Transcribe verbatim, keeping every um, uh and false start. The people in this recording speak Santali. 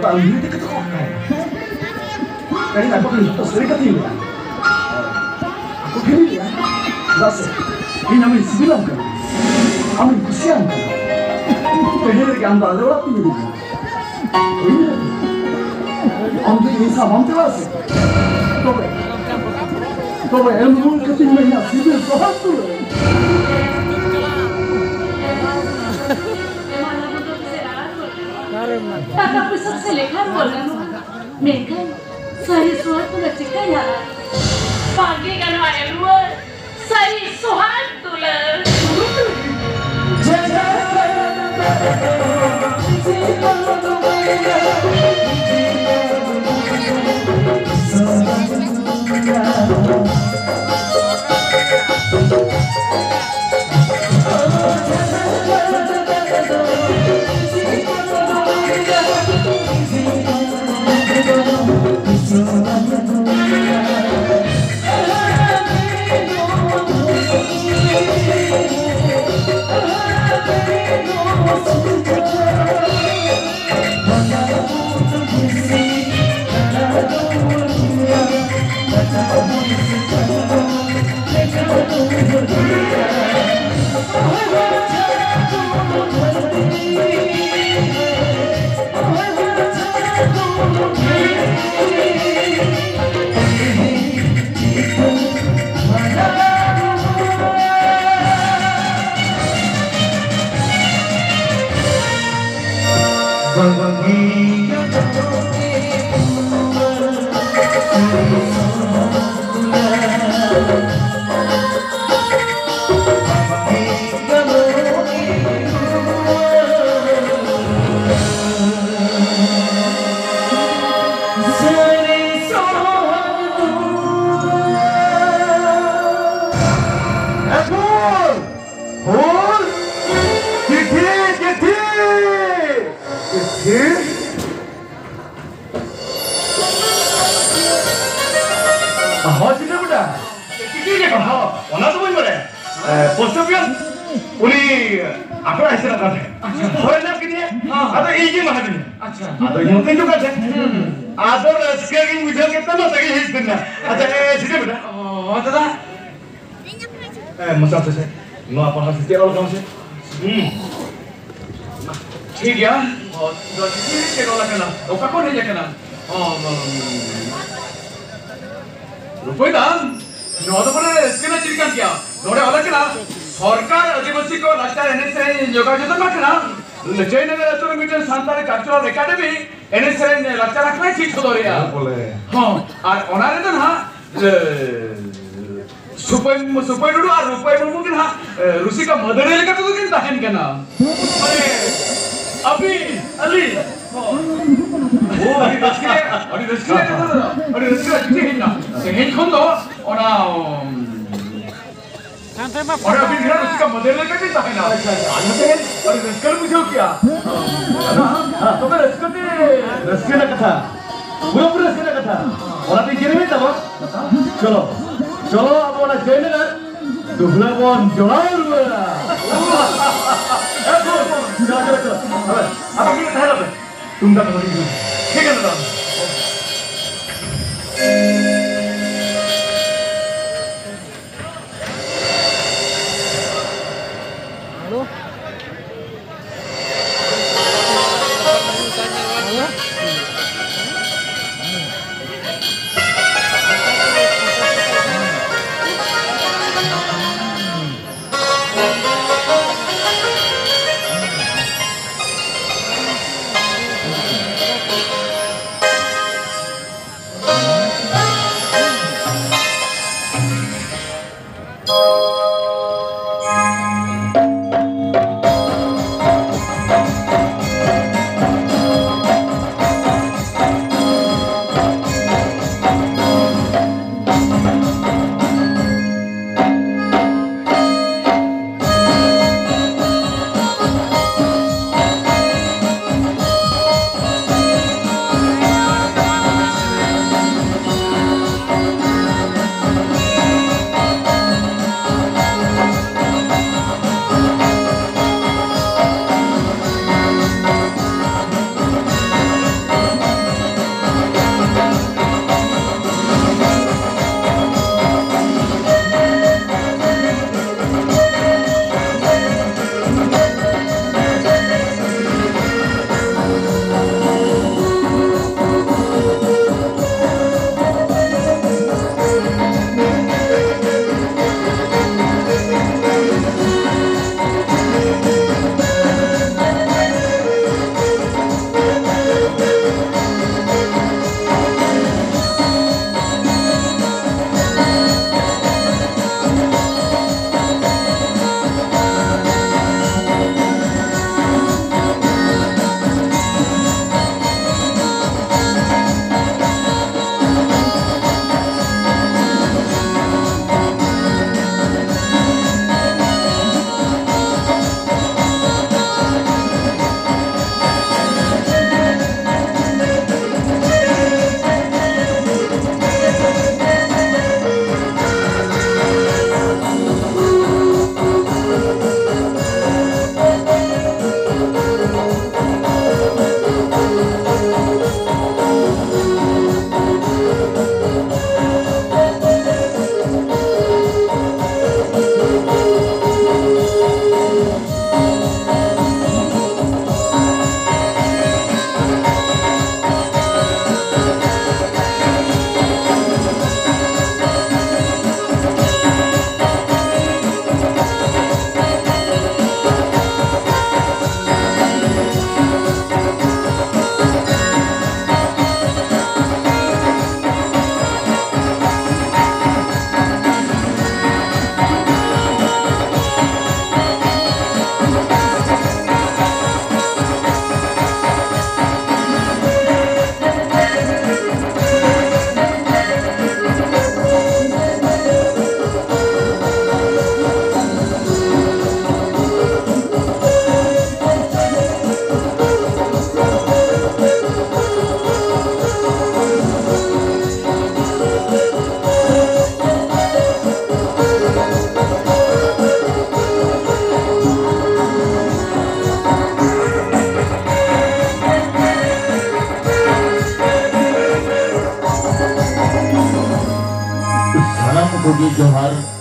ᱟᱢ ᱦᱤᱲᱤᱧ ᱠᱟᱛᱮ ᱠᱚ ᱚᱠᱟᱭᱟ? ᱛᱮᱦᱮᱧ ᱟᱠᱚ ᱴᱷᱮᱱ ᱡᱷᱚᱛᱚ ᱥᱟᱹᱨᱤ ᱠᱟᱛᱷᱟᱧ ᱞᱟᱹᱭᱟ᱾ ᱟᱠᱚ ᱴᱷᱮᱱᱤᱧ ᱞᱟᱹᱭᱟ, ᱪᱮᱫᱟᱜ ᱥᱮ ᱤᱧ ᱟᱢᱤᱧ ᱥᱤᱵᱤᱞᱟᱢ ᱠᱟᱱᱟ, ᱟᱢᱤᱧ ᱠᱩᱥᱤᱭᱟᱢ ᱠᱟᱱᱟ᱾ ᱛᱮᱦᱮᱧ ᱨᱮᱜᱮ ᱟᱢ ᱫᱚ ᱟᱞᱮ ᱚᱲᱟᱜ ᱛᱮᱢ ᱦᱤᱡᱩᱜᱼᱟ᱾ ᱟᱢ ᱡᱩᱫᱤ ᱤᱧ ᱥᱟᱶ ᱵᱟᱢ ᱪᱟᱞᱟᱜᱼᱟ ᱥᱮ, ᱛᱚᱵᱮ, ᱛᱚᱵᱮ ᱮᱢ ᱨᱩᱣᱟᱹᱲ ᱠᱟᱹᱛᱤᱧ ᱢᱮ ᱤᱧᱟᱹᱜ ᱥᱤᱵᱤᱞ ᱥᱚᱦᱟᱜ ᱛᱩᱞᱟᱹᱢ᱾ ᱴᱟᱠᱟ ᱯᱩᱭᱥᱟᱹ ᱥᱮ ᱞᱮᱠᱷᱟ ᱨᱩᱣᱟᱹᱲ ᱜᱟᱱᱚᱜᱼᱟ, ᱢᱮᱱᱠᱷᱟᱱ ᱥᱟᱹᱨᱤ ᱥᱚᱦᱟᱜ ᱛᱩᱞᱟᱹᱢ ᱪᱤᱠᱟᱹᱭᱟ? ᱵᱟᱝᱜᱮ ᱜᱟᱱᱚᱜᱼᱟ ᱮᱢ ᱨᱩᱣᱟᱹᱲ᱾ ᱥᱟᱹᱨᱤ ᱥᱚᱦᱟᱜ ᱫᱩᱞᱟᱹᱲ᱾ ᱦᱩᱞ! ᱪᱤᱴᱷᱤ, ᱪᱤᱴᱷᱤ! ᱪᱤᱴᱷᱤ? ᱦᱚᱸ, ᱪᱤᱴᱷᱤ ᱵᱮᱴᱟ᱾ ᱪᱤᱴᱷᱤ ᱞᱮᱠᱟ? ᱦᱚᱸ, ᱚᱱᱟ ᱫᱚ ᱵᱟᱹᱧ ᱵᱟᱲᱟᱭᱟ᱾ ᱮ, ᱯᱳᱥᱴ ᱚᱯᱷᱤᱥ, ᱩᱱᱤ ᱟᱠᱷᱲᱟ ᱦᱤᱥᱟᱹᱵ ᱠᱟᱛᱮ᱾ ᱟᱪᱪᱷᱟ᱾ ᱦᱳᱭ ᱱᱟ ᱠᱤᱱᱤ᱾ ᱦᱮᱸ᱾ ᱟᱫᱚ ᱤᱧ ᱜᱮ ᱢᱟ ᱦᱟᱹᱴᱤᱧ᱾ ᱟᱪᱪᱷᱟ᱾ ᱟᱫᱚ ᱤᱧ ᱦᱚᱸ ᱛᱤᱧ ᱡᱚᱜᱟ ᱥᱮ᱾ ᱦᱩᱸ᱾ ᱟᱫᱚ ᱨᱟᱹᱥᱠᱟᱹ ᱜᱤᱧ ᱵᱩᱡᱷᱟᱹᱣ ᱠᱮᱫ ᱛᱮ ᱱᱚᱛᱮ ᱜᱤᱧ ᱦᱮᱡ ᱮᱱᱟ᱾ ᱟᱪᱪᱷᱟ, ᱮ, ᱥᱤᱴᱤ ᱵᱮᱴᱟ᱾ ᱚ, ᱫᱟᱫᱟ᱾ ᱮ, ᱢᱚᱪᱟ ᱛᱮ ᱥᱮ᱾ ᱱᱚᱣᱟ ᱯᱟᱲᱦᱟᱣ ᱥᱮ ᱪᱮᱫ ᱚᱞ ᱠᱟᱱᱟ ᱥᱮ? ᱦᱩᱸ᱾ ᱴᱷᱤᱠ ᱜᱮᱭᱟ᱾ ᱚ, ᱪᱮᱫ ᱚᱞ ᱠᱟᱱᱟ? ᱚᱠᱟ ᱠᱷᱚᱱ ᱦᱮᱡ ᱟᱠᱟᱱᱟ? ᱚ, ᱨᱩᱯᱟᱹᱭ ᱫᱟ, ᱱᱚᱣᱟ ᱫᱚ ᱵᱚᱞᱮ ᱨᱟᱹᱥᱠᱟᱹ ᱨᱮᱱᱟᱜ ᱪᱮᱫ ᱠᱟᱱ ᱜᱮᱭᱟ? ᱱᱚᱰᱮ ᱚᱞ ᱟᱠᱟᱱᱟ, ᱥᱚᱨᱠᱟᱨ ᱟᱹᱫᱤᱵᱟᱹᱥᱤ ᱠᱚ ᱞᱟᱠᱪᱟᱨ ᱮᱱᱮᱡ ᱥᱮᱨᱮᱧ ᱡᱚᱜᱟᱣ ᱡᱚᱛᱚᱱ ᱵᱟᱠᱷᱨᱟ ᱡᱚᱭᱱᱚᱜᱚᱨ ᱟᱹᱛᱩ ᱨᱮ ᱢᱤᱫᱴᱮᱱ ᱥᱟᱱᱛᱟᱲᱤ ᱠᱟᱞᱪᱟᱨᱟᱞ ᱮᱠᱟᱰᱮᱢᱤ ᱮᱱᱮᱡ ᱥᱮᱨᱮᱧ ᱞᱟᱠᱪᱟᱨ ᱟᱠᱷᱲᱟᱭ ᱪᱮᱫ ᱥᱚᱫᱚᱨᱮᱜᱼᱟ᱾ ᱦᱮᱸ ᱵᱚᱞᱮ᱾ ᱦᱚᱸ, ᱟᱨ ᱚᱱᱟ ᱨᱮᱫᱚ ᱱᱟᱦᱟᱜ, ᱮ, ᱥᱩᱯᱟᱹᱭ, ᱥᱩᱯᱟᱹᱭ ᱴᱩᱰᱩ ᱟᱨ ᱨᱩᱯᱟᱹᱭ ᱢᱩᱨᱢᱩ ᱜᱮ ᱱᱟᱦᱟᱜ, ᱮ, ᱨᱩᱥᱤᱠᱟ ᱢᱟᱹᱫᱟᱹᱲᱤᱭᱟᱹ ᱞᱮᱠᱟ ᱛᱮᱫᱚ ᱠᱤᱱ ᱛᱟᱦᱮᱱ ᱠᱟᱱᱟ᱾ ᱢᱟᱱᱮ, ᱟᱹᱵᱤᱱ, ᱟᱹᱞᱤᱧ᱾ ᱚ, ᱟᱹᱰᱤ ᱨᱟᱹᱥᱠᱟᱹ ᱨᱮᱭᱟᱜ, ᱟᱹᱰᱤ ᱨᱟᱹᱥᱠᱟᱹ ᱨᱮᱭᱟᱜ ᱠᱟᱛᱷᱟ ᱫᱚ, ᱟᱹᱰᱤ ᱨᱟᱹᱥᱠᱟᱹ ᱨᱮᱭᱟᱜ ᱪᱤᱴᱷᱤ ᱦᱮᱡ ᱮᱱᱟ᱾ ᱛᱮᱦᱮᱧ ᱠᱷᱚᱱ ᱫᱚ ᱚᱱᱟ, ᱚᱱᱟ ᱟᱹᱵᱤᱱ ᱜᱮ ᱱᱟᱦᱟᱜ ᱨᱩᱥᱤᱠᱟ ᱢᱟᱹᱫᱟᱹᱲᱤᱭᱟᱹ ᱞᱮᱠᱟ ᱵᱤᱱ ᱛᱟᱦᱮᱱᱟ᱾ ᱟᱪᱪᱷᱟ, ᱟᱪᱪᱷᱟ᱾ ᱟᱹᱰᱤ ᱨᱟᱹᱥᱠᱟᱹ ᱞᱮ ᱵᱩᱡᱷᱟᱹᱣ ᱠᱮᱜᱼᱟ᱾ ᱛᱚᱵᱮ ᱨᱟᱹᱥᱠᱟᱹ ᱛᱮ᱾ ᱨᱟᱹᱥᱠᱟᱹ ᱨᱮᱱᱟᱜ ᱠᱟᱛᱷᱟ᱾ ᱯᱩᱨᱟᱹᱯᱩᱨᱤ ᱨᱟᱹᱥᱠᱟᱹ ᱨᱮᱱᱟᱜ ᱠᱟᱛᱷᱟ᱾ ᱚᱱᱟ ᱛᱮ ᱪᱮᱫ ᱦᱩᱭᱩᱜ ᱛᱟᱢᱟ? ᱪᱚᱞᱚ, ᱪᱚᱞᱚ ᱟᱵᱚ ᱚᱱᱟ ᱡᱚᱭᱱᱚᱜᱚᱨ ᱫᱩᱵᱽᱞᱟ ᱵᱚᱱ ᱡᱚᱲᱟᱣ ᱨᱩᱣᱟᱹᱲᱟ᱾ ᱮ, ᱪᱚᱞᱚ, ᱪᱚᱞᱚ, ᱪᱚᱞᱚ᱾ ᱟᱵᱮ, ᱟᱵᱮ ᱢᱤᱫ ᱛᱟᱦᱮᱱ ᱟᱯᱮ᱾ ᱛᱩᱢᱫᱟᱜ ᱴᱟᱢᱟᱠ ᱤᱧ ᱟᱹᱜᱩᱭᱟ᱾ ᱴᱷᱤᱠ ᱜᱮᱭᱟ ᱫᱟᱫᱟ᱾ ᱡᱚᱦᱟᱨ᱾